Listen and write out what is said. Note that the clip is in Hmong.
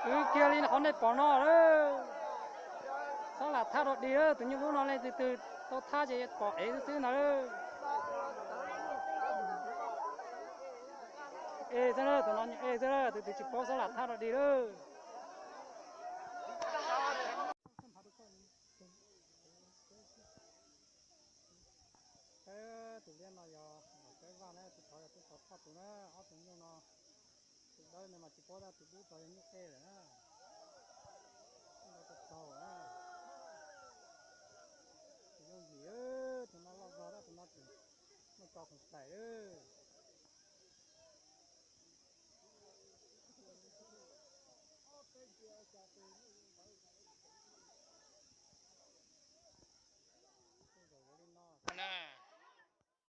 Kwv kiag li qhov nej pom no lawm. Xob lam thab rau dig lawm, tus nyuj lub no leej twg twg tau thab ces pom ev xwb xwb ntag lawm. Ev xwb lawm, tus no nyuam ev xwb lawm, tus twg tsis paub xob lam thab rau dig lawm. Peb tus liab no yog Nom Kawb Vaj na, tus tod yog tub tod thoj tus na, ob tug nyuj no. Tus dawb no mas tsis paub tab, tus dub tod yog nyuj qe lawm na. Ntau tau taug na. Tus yooj yim, tus no loj zog tab, tus no tseem muaj tso khoom xais lawm.